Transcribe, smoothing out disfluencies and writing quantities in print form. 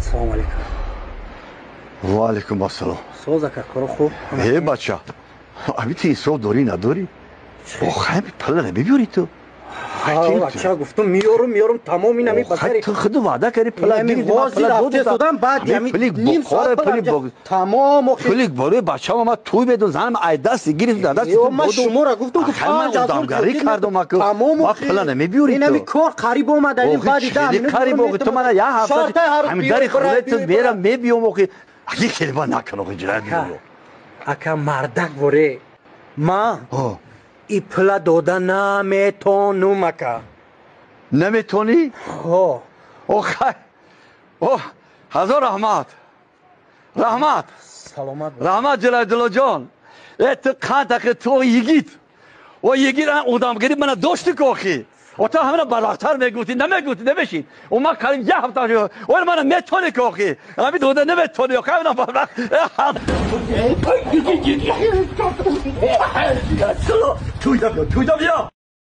Ассалому алайкум. Ва алайкум ассалом. Соз, ака, коро хуб? Э, бача, ами ту инсоф дорӣ, надорӣ? Охай, ами пула намебиёрӣ ту? Бача, гуфтум, миёрум, миёрум, тамом ин ами басари. Ту худу ваъда кардӣ, пула гирифтӣ, пула додам, баъд ами ним соат пули тамом. Охи пули барои бачаам ма туй медон, занам ай даст гирифт, даст ту. Ма шуморо гуфтум, ки 5000 одамгарӣ кардум, аку ма пула намебиёрӣ ту. Ин ами кор қариб омада, ин баъди 10 қариб. Охи, ту мана як ҳафта ҳами дари хонаи ту мерам, мебиём. Охи, аки хелба накун, охи, ҷират. Ака, мардак воре, ма и пула дода наметонум, ака. Наметонӣ? Ҳо. Охай, о, ҳазор раҳмат, раҳмат. Саломат. Раҳмат, Ҷалайдуллоҷон. Э, ту қанд, ту йигит, о йигит, одамгирӣ мана дошти ку. Охи, о, ту ҳамина барвақттар мегуфтӣ, намегуфтӣ, намешид. О, ман қариб як ҳафта, о, мана метонӣ ку, охи, ҳами дода наметонӣ, охи, ҳамина барвақт. Туйда биё, туйда биё.